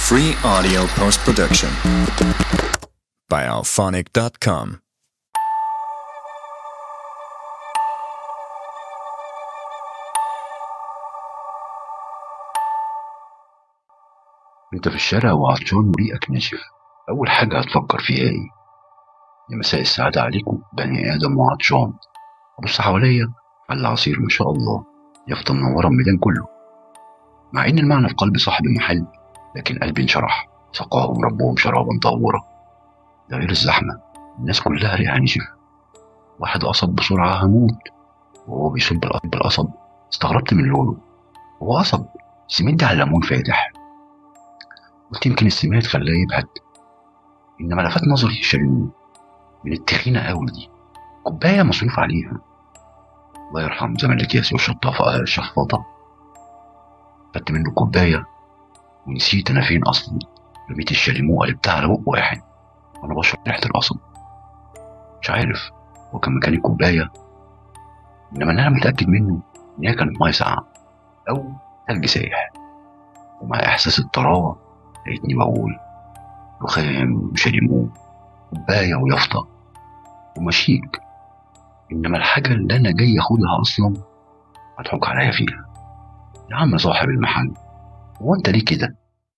Free audio post production by Alphonic.com. انت في الشارع وعطشان وريقك ناشف، اول حاجة هتفكر فيها ايه؟ يا مساء السعادة عليكم، بني ادم وعطشان. ابص حواليا على العصير ما شاء الله، يافطة منورة الميدان كله. مع ان المعنى في قلب صاحب المحل، لكن قلبي انشرح، سقاهم ربهم شرابا طهورا. ده غير الزحمة، الناس كلها ريقها نشف. واحد قصب بسرعة هموت وهو بيصب القصب. استغربت من لونه، هو قصب سميد على ليمون فاتح، قلت يمكن السماد خلاه يبهت. انما لفت نظري شاليمو من التخينه قوي دي، كوباية مصروف عليها. الله يرحم زمن الاكياس والشطافه الشفاطه. خدت منه كوباية ونسيت انا فين اصلا. رميت الشاليمو قلبتها على بق واحد وانا بشرب ريحه القصب. مش عارف هو كان مكان الكوباية، انما اللي انا متاكد منه ان هي كانت مية ساقعه او ثلج سايح. ومع احساس الطراوه لقيتني بقول رخام وشاليمو كوباية ويافطه ومشيك. انما الحاجة اللي انا جاي اخدها اصلا هتحك عليا فيها. يا عم صاحب المحل، هو انت ليه كده؟